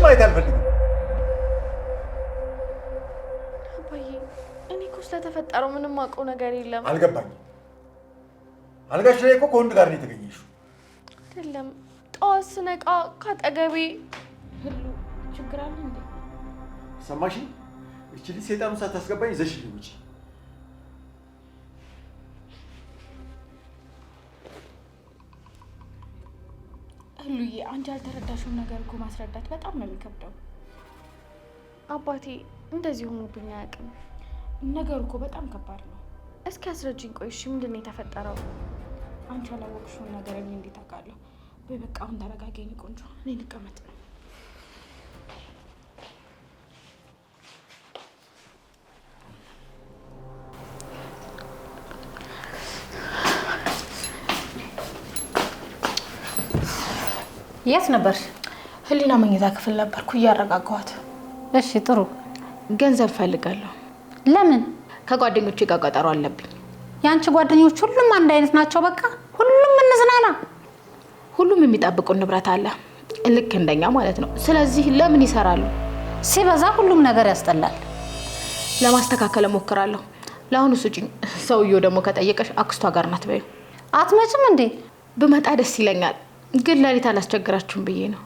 ማየት አልፈልግም። አባዬ፣ እኔ እኮ ስለተፈጠረው ምንም አውቀው ነገር የለም። አልገባኝም። አልጋሽ ላይ እኮ ከወንድ ጋር ነው የተገኘሽው። አይደለም፣ ጠዋት ስነቃ ካጠገቤ ህሉ ችግር አለ እንዴ? ሰማሽ? እቺ ልጅ ሰይጣኑን ሳታስገባኝ ይዘሽልኝ ውጪ። ህሉዬ፣ አንቺ ያልተረዳሽውን ነገር እኮ ማስረዳት በጣም ነው የሚከብደው። አባቴ እንደዚህ ሆኖብኝ አያውቅም። ነገሩ እኮ በጣም ከባድ ነው። እስኪ አስረጅኝ። ቆይ እሺ፣ ምንድን ነው የተፈጠረው? አንቺ ያላወቅሽውን ነገር እኔ እንዴት አውቃለሁ? ወይ በቃ አሁን ተረጋጊ የእኔ ቆንጆ፣ እኔ ልቀመጥ። የት ነበርሽ? ህሊና መኝታ ክፍል ነበርኩ እያረጋጋኋት። እሺ ጥሩ። ገንዘብ ፈልጋለሁ። ለምን? ከጓደኞቼ ጋር ቀጠሮ አለብኝ። የአንቺ ጓደኞች ሁሉም አንድ አይነት ናቸው። በቃ ሁሉም እንዝናና። ሁሉም የሚጠብቁን ንብረት አለ፣ ልክ እንደኛ ማለት ነው። ስለዚህ ለምን ይሰራሉ? ሲበዛ ሁሉም ነገር ያስጠላል። ለማስተካከል እሞክራለሁ። ለአሁኑ ስጪኝ። ሰውየው ደግሞ ከጠየቀሽ አክስቷ ጋር ናት በይው። አትመጭም እንዴ? ብመጣ ደስ ይለኛል፣ ግን ለሊት አላስቸግራችሁም ብዬ ነው።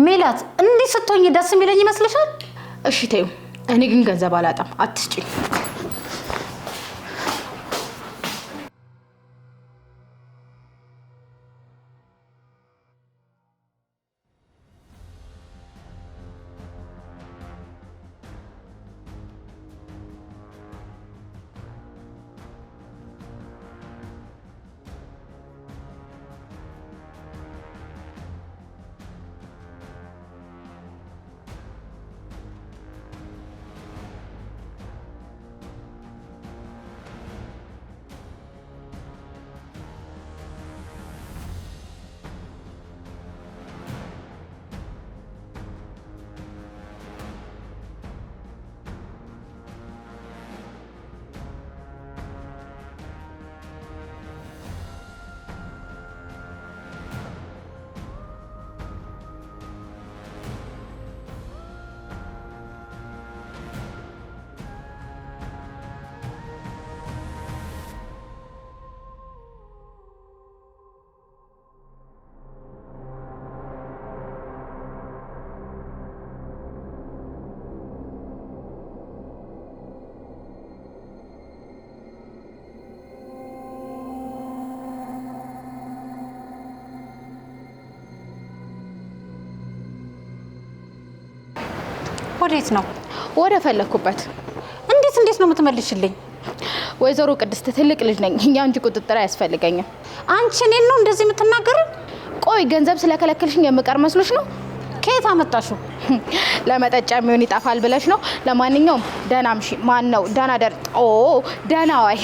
ሜላት፣ እንዲህ ስትሆኝ ደስ የሚለኝ ይመስልሻል? እሺ ተይው። እኔ ግን ገንዘብ አላጣም፣ አትስጪኝ። ወዴት ነው? ወደ ፈለግኩበት። እንዴት እንዴት ነው የምትመልሽልኝ? ወይዘሮ ቅድስት ትልቅ ልጅ ነኝ፣ የአንቺ ቁጥጥር አያስፈልገኝም። አንቺ እኔን ነው እንደዚህ የምትናገሪው? ቆይ ገንዘብ ስለከለከልሽኝ የምቀር መስሎሽ ነው? ከየት አመጣሽው? ለመጠጫ የሚሆን ይጠፋል ብለሽ ነው? ለማንኛውም ደህና አምሺ። ማን ነው ደህና ደር። ኦ ደህና ዋይ።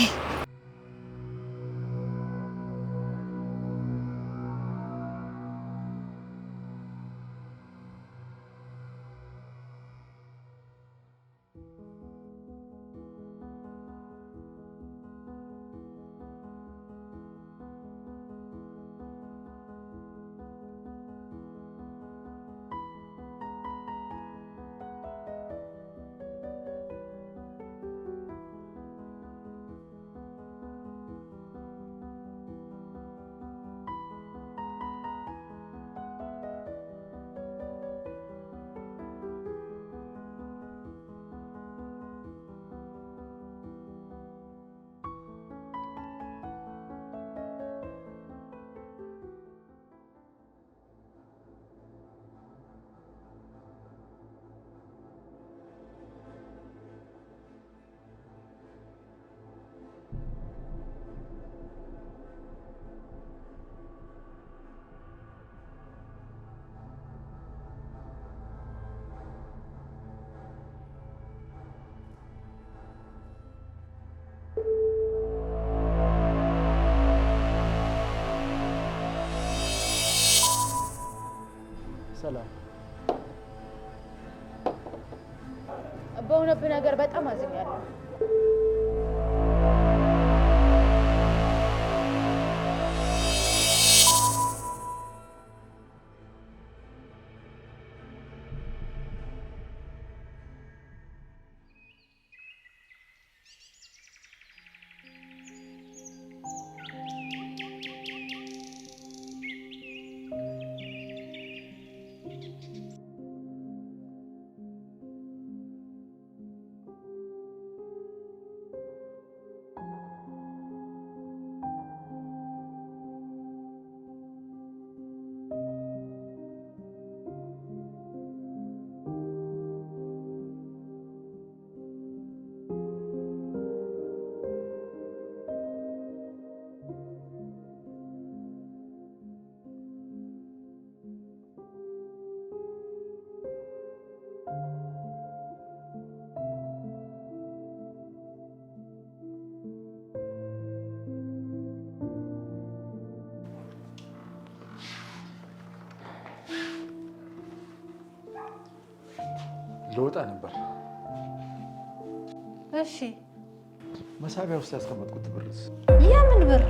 ሰላም። በሆነብህ ነገር በጣም አዝኛለሁ። ልወጣ ነበር። እሺ። መሳቢያ ውስጥ ያስቀመጥኩት ብርስ? የምን ብር?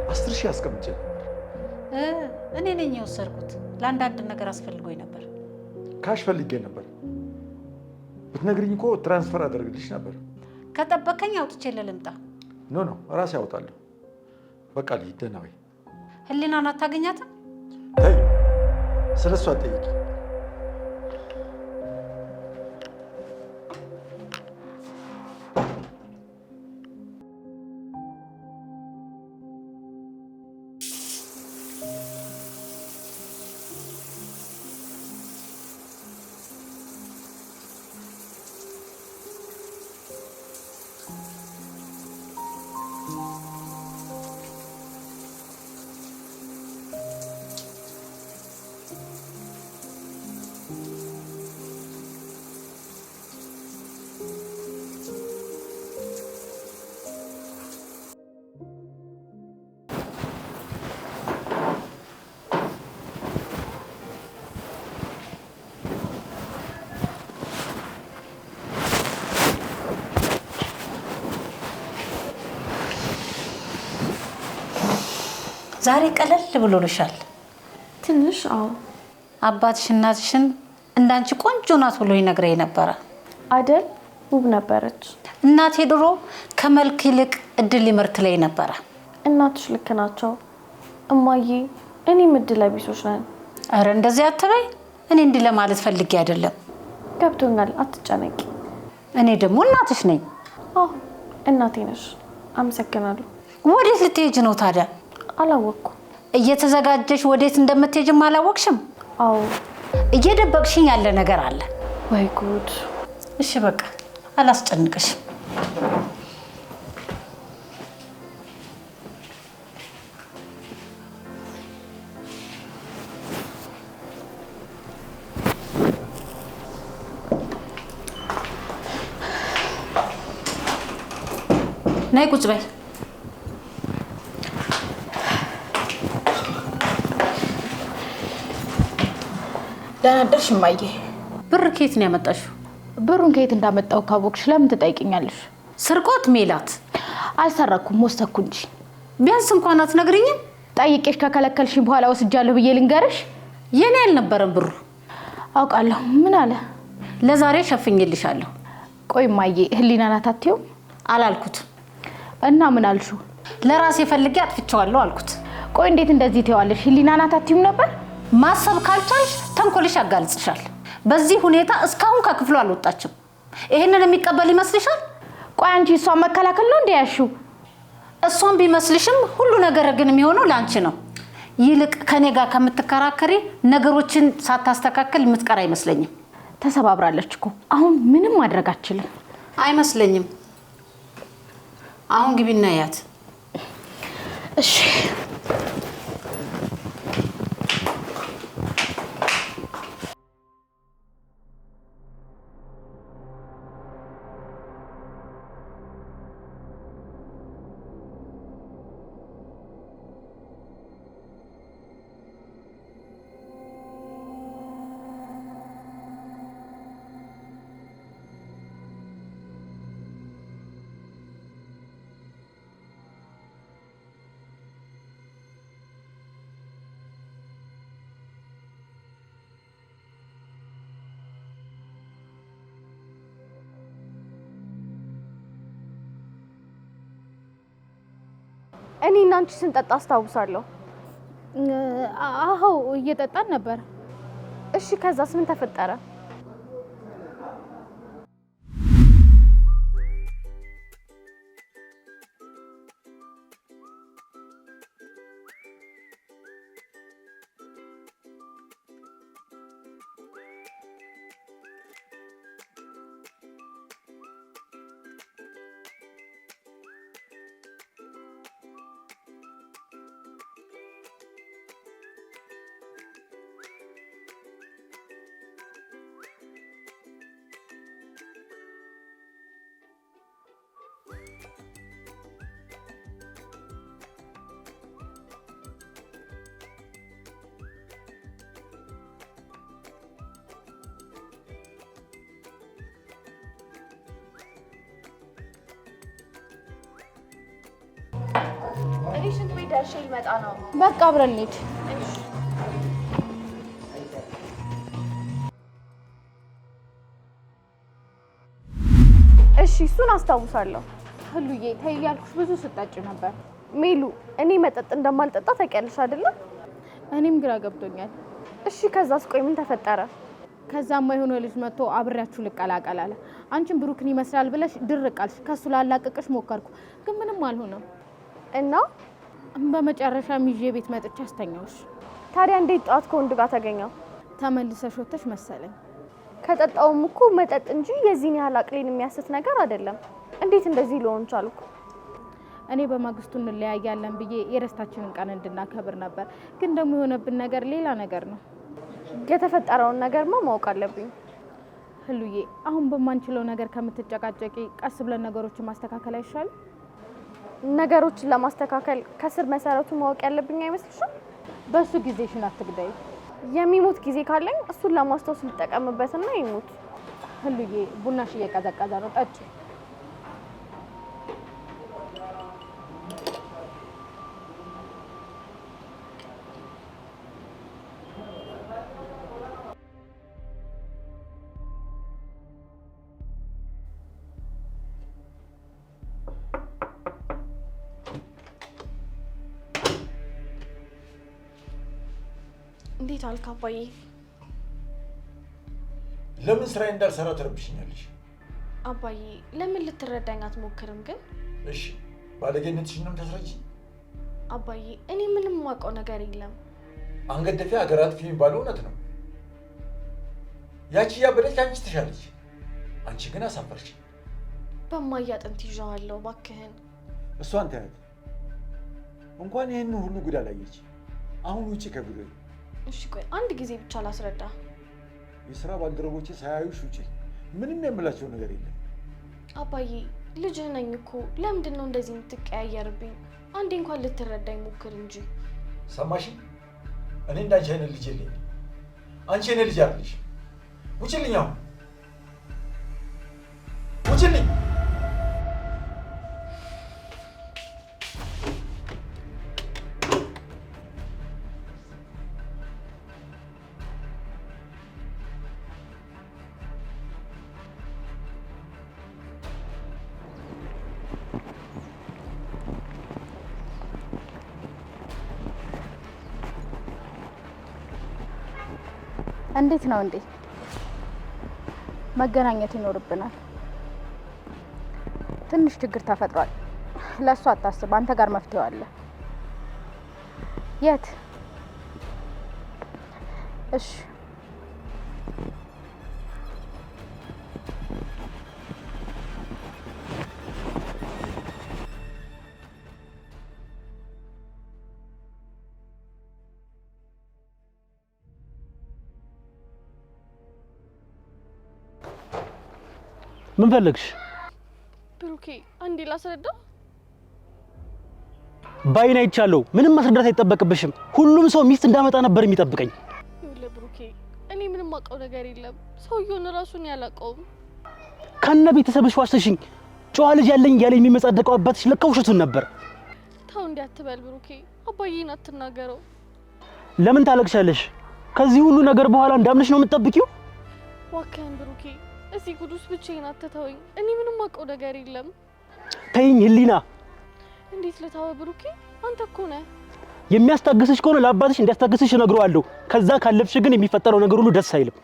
10,000 አስቀምጬ ነበር። እኔ ነኝ የወሰድኩት። ለአንዳንድ ነገር አስፈልጎኝ ነበር። Cash ፈልጌ ነበር። ብትነግሪኝ እኮ transfer አደርግልሽ ነበር። ከጠበከኝ አውጥቼ ልምጣ። No, no፣ ራሴ አወጣለሁ። በቃ ልሂድ። ደህና ወይ። ህሊናን አታገኛትም? ተይ፣ ስለ እሷ አትጠይቂ። ዛሬ ቀለል ብሎልሻል። ትንሽ አዎ። አባትሽ እናትሽን እንዳንቺ ቆንጆ ናት ብሎ ይነግረኝ ነበረ። አደል? ውብ ነበረች። እናቴ ድሮ ከመልክ ይልቅ እድል ይመርት ላይ ነበረ። እናትሽ ልክ ናቸው እማዬ። እኔም እድለ ቢሶች ነን። ኧረ እንደዚህ አትበይ። እኔ እንዲህ ለማለት ፈልጌ አይደለም። ገብቶኛል፣ አትጨነቂ። እኔ ደግሞ እናትሽ ነኝ። አዎ እናቴ ነሽ። አመሰግናለሁ። ወዴት ልትሄጂ ነው ታዲያ? አላወቅኩም። እየተዘጋጀሽ ወዴት እንደምትሄጂም አላወቅሽም? አዎ። እየደበቅሽኝ ያለ ነገር አለ። ወይ ጉድ! እሺ በቃ አላስጨንቅሽም። ነይ ቁጭ በይ። ደህና አደርሽ እማዬ። ብር ከየት ነው ያመጣሽው? ብሩን ከየት እንዳመጣው ካወቅሽ ለምን ትጠይቅኛለሽ? ስርቆት ሜላት። አልሰረኩም፣ ወሰድኩ እንጂ። ቢያንስ እንኳን አትነግሪኝም? ጠይቄሽ ከከለከልሽኝ በኋላ ወስጃለሁ ብዬ ልንገርሽ? የኔ አልነበረም ብሩ። አውቃለሁ። ምን አለ? ለዛሬ ሸፍኝልሻለሁ። ቆይ እማዬ፣ ህሊና ናት አትይውም? አላልኩትም። እና ምን አልሽው? ለራሴ ፈልጌ አጥፍቼዋለሁ አልኩት። ቆይ እንዴት እንደዚህ ትይዋለሽ? ህሊና ናት አትይውም ነበር? ማሰብ ካልቻልሽ ተንኮልሽ ያጋልጽሻል። በዚህ ሁኔታ እስካሁን ከክፍሉ አልወጣችም። ይሄንን የሚቀበል ይመስልሻል? ቆይ አንቺ እሷን መከላከል ነው እንዴ ያልሽው? እሷን ቢመስልሽም ሁሉ ነገር ግን የሚሆነው ለአንቺ ነው። ይልቅ ከኔ ጋር ከምትከራከሪ ነገሮችን ሳታስተካከል የምትቀር አይመስለኝም። ተሰባብራለች እኮ አሁን ምንም ማድረግ አትችልም። አይመስለኝም። አሁን ግቢና ያት። እሺ። እኔ እና አንቺ ስንጠጣ አስታውሳለሁ። አዎ እየጠጣን ነበር። እሺ ከዛስ ምን ተፈጠረ? ደርሼ ልመጣ ነው። በቃ አብረን እንሂድ። እሺ እሱን አስታውሳለሁ። ህሉዬ ተይ እያልኩሽ ብዙ ስጠጭ ነበር። ሜሉ እኔ መጠጥ እንደማልጠጣ ታውቂያለሽ አይደለም? እኔም ግራ ገብቶኛል። እሺ ከዛስ? ቆይ ምን ተፈጠረ? ከዛማ የሆነ ልጅ መጥቶ አብሬያችሁ ልቀላቀል አለ። አንቺን ብሩክን ይመስላል ብለሽ ድርቅ አልሽ። ከሱ ላላቅቅሽ ሞከርኩ፣ ግን ምንም አልሆነም። እና በመጨረሻም ይዤ ቤት መጥቼ አስተኛውሽ። ታዲያ እንዴት ጠዋት ከወንድ ጋር ተገኘው? ተመልሰሽ ወጥተሽ መሰለኝ። ከጠጣውም እኮ መጠጥ እንጂ የዚህን ያህል አቅሌን የሚያስት ነገር አይደለም። እንዴት እንደዚህ ልሆን ቻልኩ? እኔ በማግስቱ እንለያያለን ብዬ የደስታችንን ቀን እንድናከብር ነበር፣ ግን ደግሞ የሆነብን ነገር ሌላ ነገር ነው። የተፈጠረውን ነገርማ ማወቅ አለብኝ። ህሉዬ፣ አሁን በማንችለው ነገር ከምትጨቃጨቂ ቀስ ብለን ነገሮችን ማስተካከል አይሻልም? ነገሮችን ለማስተካከል ከስር መሰረቱ ማወቅ ያለብኝ አይመስልሽም? በሱ ጊዜሽን አትግዳይ። የሚሞት ጊዜ ካለኝ እሱን ለማስታወስ ልጠቀምበትና ይሞት። ህሉዬ፣ ቡናሽ እየቀዘቀዘ ነው፣ ጠጪ። እንዴት አልክ አባዬ? ለምን ስራዬ እንዳልሰራ ትረብሽኛለሽ? አባዬ ለምን ልትረዳኝ አትሞክርም ግን? እሺ ባለጌነትሽን ነው የምታስረጂኝ? አባዬ እኔ ምንም የማውቀው ነገር የለም። አንገት ደፊ ሀገር አጥፊ የሚባለው እውነት ነው። ያቺ እያበደች አንቺ ትሻለች። አንቺ ግን አሳፈርሽ። በማያ አጥንት ይዤዋለሁ፣ እባክህን። እሷን ተያት። እንኳን ይህንን ሁሉ ጉድ አላየች። አሁን ውጪ ከቢሮዬ። እሺ ቆይ አንድ ጊዜ ብቻ ላስረዳ። የስራ ባልደረቦቼ ሳያዩሽ ውጪ። ምንም የምላቸው ነገር የለም። አባዬ ልጅህ ነኝ እኮ ለምንድን ነው እንደዚህ የምትቀያየርብኝ? አንዴ እንኳን ልትረዳኝ ሞክር እንጂ። ሰማሽ? እኔ እንዳንቺ አይነት ልጅ የለኝም። አንቺ የኔ ልጅ አይደለሽ። ውጪልኝ! አሁን ውጪልኝ! እንዴት ነው እንዴ? መገናኘት ይኖርብናል። ትንሽ ችግር ተፈጥሯል። ለእሱ አታስብ፣ አንተ ጋር መፍትሄው አለ። የት? እሺ ምን ፈለግሽ? ብሩኬ አንዴ ላስረዳ። ባይን አይቻለሁ። ምንም ማስረዳት አይጠበቅብሽም። ሁሉም ሰው ሚስት እንዳመጣ ነበር የሚጠብቀኝ። ይኸውልህ ብሩኬ እኔ ምንም አውቀው ነገር የለም። ሰውየውን እራሱን ያላውቀውም። ከነ ቤተሰብሽ ዋሽተሽኝ ጨዋ ልጅ ያለኝ እያለ የሚመጻደቀው አባትሽ ለካ ውሸቱን ነበር። ተው እንዲህ አትበል ብሩኬ፣ አባዬን አትናገረው። ለምን ታለቅሻለሽ? ከዚህ ሁሉ ነገር በኋላ እንዳምንሽ ነው የምትጠብቂው? እባክህን ብሩኬ እዚህ ጉድ ውስጥ ብቻዬን አትተወኝ። እኔ ምንም አውቀው ነገር የለም። ተይኝ ህሊና። እንዴት ልተወው ብሩኬ? አንተ እኮ ነህ። የሚያስታግስሽ ከሆነ ለአባትሽ እንዲያስታግስሽ እነግረዋለሁ። ከዛ ካለፍሽ ግን የሚፈጠረው ነገር ሁሉ ደስ አይልም።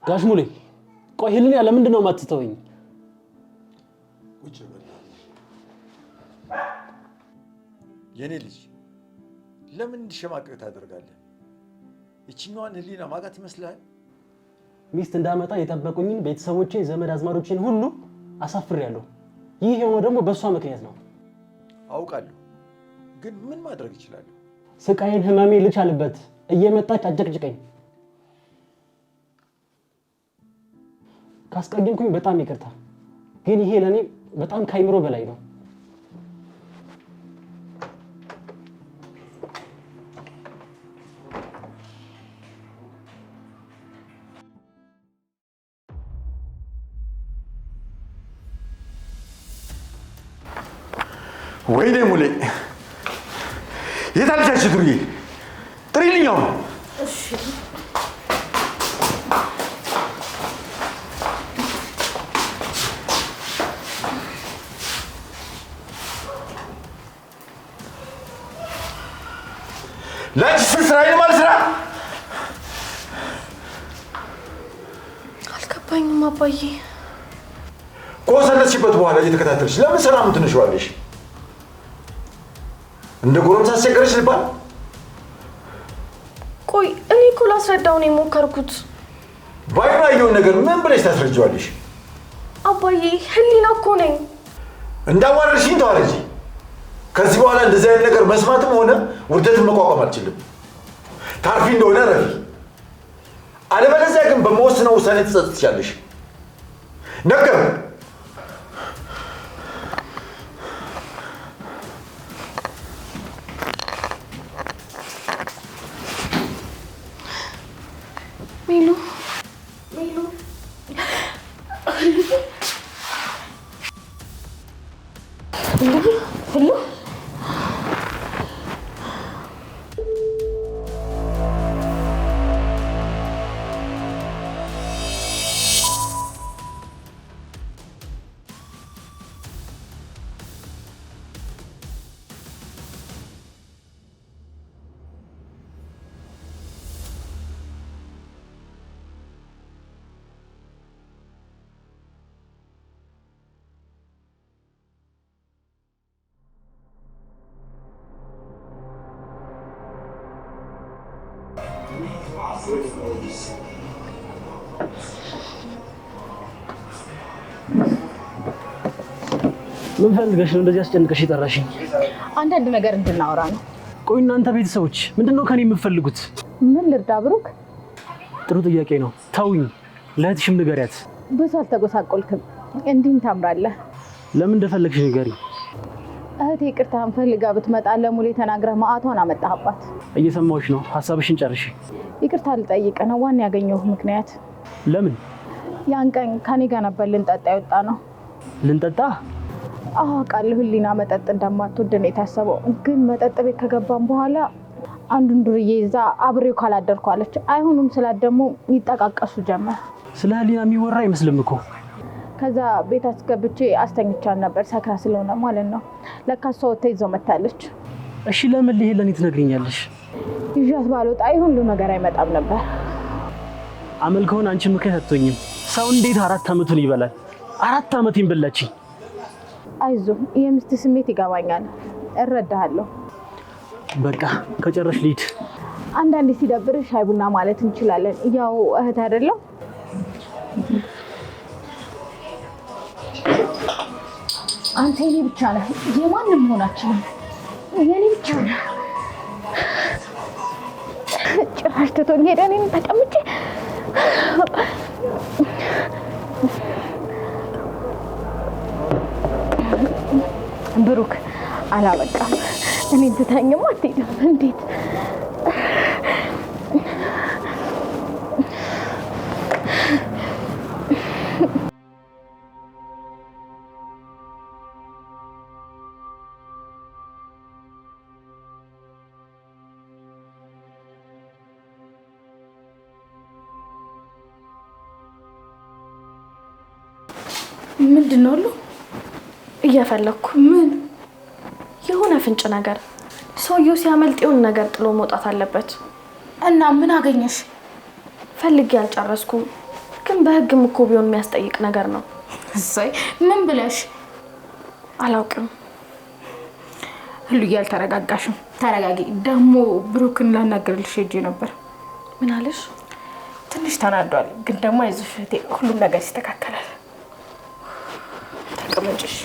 ጋሽ ሙሌ ቆይ ህሊና ለምንድን ነው የማትተወኝ? ቁጭ በል የኔ ልጅ። ለምን እንዲሸማቀቅ ታደርጋለህ? ይችኛዋን ህሊና ማጣት ይመስልሃል? ሚስት እንዳመጣ የጠበቁኝን ቤተሰቦቼን፣ ዘመድ አዝማዶቼን ሁሉ አሳፍሬያለሁ። ይህ የሆነው ደግሞ በእሷ ምክንያት ነው። አውቃለሁ፣ ግን ምን ማድረግ እችላለሁ? ስቃይን ህመሜ ልቻልበት። እየመጣች አጨቅጭቀኝ። ካስቀየምኩኝ በጣም ይቅርታ፣ ግን ይሄ ለእኔ በጣም ከአይምሮ በላይ ነው። ወይኔ ሙሌ፣ የት አለች ዱርዬ? ጥሪልኝ አሁን። ለአንቺ ስል ስራ ይልማል ስራ አልገባኝም አባዬ። ከወሰነችበት በኋላ እየተከታተልሽ ለምን ሰላም ትንሽዋለሽ? እንደ ጎረምሳ አስቸገረች ልባል። ቆይ እኔ እኮ ላስረዳው ነው የሞከርኩት። ባይኑ ያየውን ነገር ምን ብለሽ ታስረጂዋለሽ? አባዬ ህሊና እኮ ነኝ። እንዳዋረድሽኝ ተዋረጂ። ከዚህ በኋላ እንደዚህ አይነት ነገር መስማትም ሆነ ውርደትን መቋቋም አልችልም። ታርፊ እንደሆነ ረፊ፣ አለበለዚያ ግን በመወስነው ውሳኔ ትጸጽቻለሽ። ነገር ሚሉ ሚሉ ሁሉ ምን ፈልገሽ ነው እንደዚህ አስጨንቀሽ የጠራሽኝ? አንዳንድ ነገር እንድናወራ ነው። ቆይ እናንተ ቤተሰቦች ምንድን ነው ከኔ የምትፈልጉት? ምን ልርዳ ብሩክ? ጥሩ ጥያቄ ነው። ተውኝ፣ ለእህትሽም ንገሪያት። ብዙ አልተጎሳቆልክም፣ እንዲህም ታምራለህ። ለምን እንደፈለግሽ ንገሪኝ። እህቴ ይቅርታህን ፈልጋ ብትመጣ ለሙሌ ተናግረህ መዓቷን አመጣህባት። እየሰማሁሽ ነው። ሀሳብሽን ጨርሽ። ይቅርታ ልጠይቅህ ነው ዋና ያገኘሁህ ምክንያት። ለምን? ያን ቀን ከኔ ጋር ነበር ልንጠጣ የወጣ ነው። ልንጠጣ? አውቃለሁ ህሊና መጠጥ እንደማትወድ ነው የታሰበው። ግን መጠጥ ቤት ከገባን በኋላ አንዱን ዱርዬ ይዛ አብሬው ካላደርኩ አለች። አይሆኑም ስላት ደግሞ ይጠቃቀሱ ጀመር። ስለ ህሊና የሚወራ አይመስልም እኮ። ከዛ ቤት አስገብቼ አስተኝቻት ነበር፣ ሰክራ ስለሆነ ማለት ነው። ለካ እሷ ወጥታ ይዘው መታለች። እሺ ለምን ይሄን ለእኔ ትነግሪኛለሽ? ይዣት ባልወጣ ይህ ሁሉ ነገር አይመጣም ነበር። አመል ከሆነ አንቺ ምክንያት አትሆኝም። ሰው እንዴት 4 ዓመቱን ይበላል? 4 ዓመቴን በላችኝ። አይዞህ፣ የሚስት ስሜት ይገባኛል፣ እረዳሃለሁ። በቃ ከጨረሽ ልሂድ። አንዳንዴ ሲደብርህ ሻይ ቡና ማለት እንችላለን። ያው እህት አይደለም። አንተ የኔ ብቻ ነህ፣ የማንም መሆናችንም የኔ ብቻ ነህ። ጭራሽ ትቶኝ ሄደ። እኔን ተቀምጬ ብሩክ አላበቃም። እኔን ትተኸኝማ አትሄድም። እንዴት? ምንድን ነው ሁሉ እየፈለግኩ? ምን የሆነ ፍንጭ ነገር። ሰውየው ሲያመልጥ የሆነ ነገር ጥሎ መውጣት አለበት። እና ምን አገኘሽ? ፈልጌ አልጨረስኩም፣ ግን በህግም እኮ ቢሆን የሚያስጠይቅ ነገር ነው። እሰይ፣ ምን ብለሽ? አላውቅም። ህሉዬ አልተረጋጋሽም። ተረጋጊ። ደግሞ ብሩክን ላናግርልሽ ሄጄ ነበር። ምን አለሽ? ትንሽ ተናዷል፣ ግን ደግሞ አይዞሽ እህቴ፣ ሁሉም ነገር ይስተካከላል። ተቀመጭሽ።